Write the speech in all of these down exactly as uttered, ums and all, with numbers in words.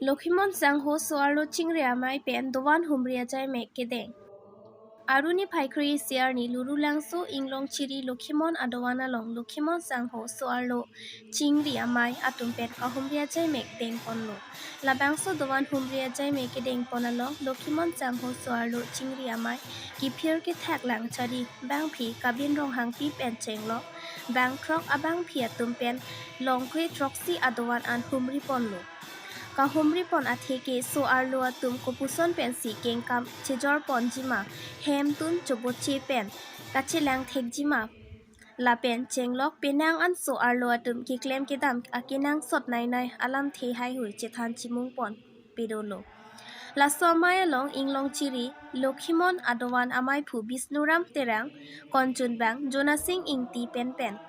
Lokhimon Sangho so-arlo chingri amei pen dovan humri ajaimek kedeng. Arni phai kre-isi arni Lurulangso Inglongchiri Lokhimon adovan along Lokhimon Sangho so-arlo chingri amei atum pen kahumri ajaimek dengponlo. Labangso dovan humri ajaimek kedengpon along Lokhimon Sangho so-arlo chingri amei kiphir kethak Langchari bangphi Kabin Ronghangpi pen chenglok bangthrok abangphi atum pen longkre throksi adovan an humriponlo. Kahumripon atheke so-arlo atum kopuson pensi kengkam chejorponjima, hemtun choboche pen kachelang thekjima lapen chenglok penang an so-arlo atum keklem kedam akenangsot nainai alamthe haihui chethan chimungpon pedolo. Laso amei along Inglongchiri Lokhimon adovan ameiphu Bisnuram Terang, konchunbang Jonasing Ingti penpen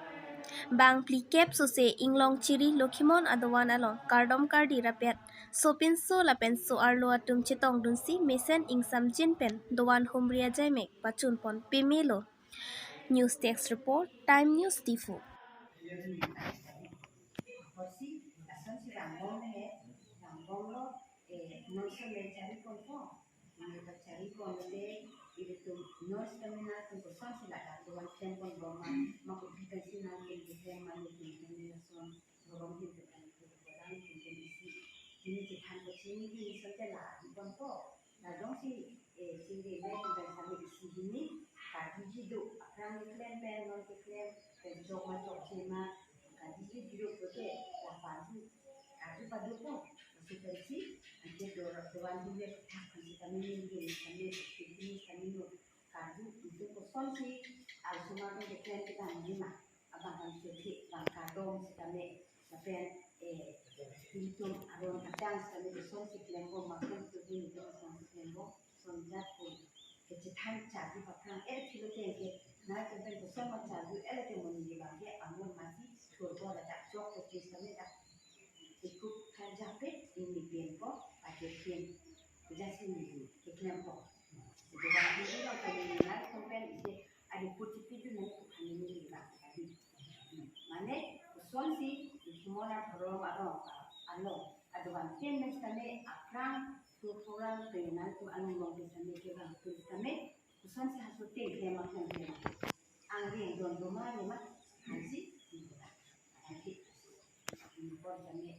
bang phlikep sose Inglongchiri Lokhimon adovan along kardom kardi rapet sopinso lapen so-arlo atum chetongdunsi mesen ingsamjin pen dovan humri ajaimek pachunpon pemelo. News Desk Report, Time News Diphu. Apotsi lason si rangbom he, rangbomlo, eh, non so le chari ponpo, non so chari ponle, ilitum non stamina tum kosonsi ladak dovan klem ponbom ma, ma kopi pensi nangtum klem ma, ilitum klem lason, dovan klem klem klem klem klem isi, ini chethan ko chini di sonte la di ponpo. Lajongsi, eh, chingri le tum pen sami isi hini, kadiji do, aphrang keklem pen, non keklem pen chok ma chokche ma, kadiji do pote, la padu, kadu padupo, masi pensi, ante do, dovan hule thak pensi kami ni, ni, kami, kami, kami no, kadu, itu kosonsi, al suma keklem kedam ni ma, abang kan sethi, bang kardom sitame, lapen, eh, ilitum aron katang sitame kosonsi klembom ma, ilitum kosonsi klembom, sonjat pu kechethan charju aphrang er philo tengke, nai tum pen koson ma charju er ke monit abang ke amun masi thurpo ladak chok ke chis kami dak ikup karjapet ini penpo, pakai pen, jasi ni keklempo. Jadi ini lo kami nai tum pen isi adi putih putih nai tum kami ni abang tadi. Mane, kosonsi, Lokhimon adhorom arong, along, adovan ten mes tame, aphrang, tu purang, penang tu along long ten tame, kevang tu tame, kosonsi haso ten tema ten tema. Angring don doma lema, hansi, hansi, ini pon tame,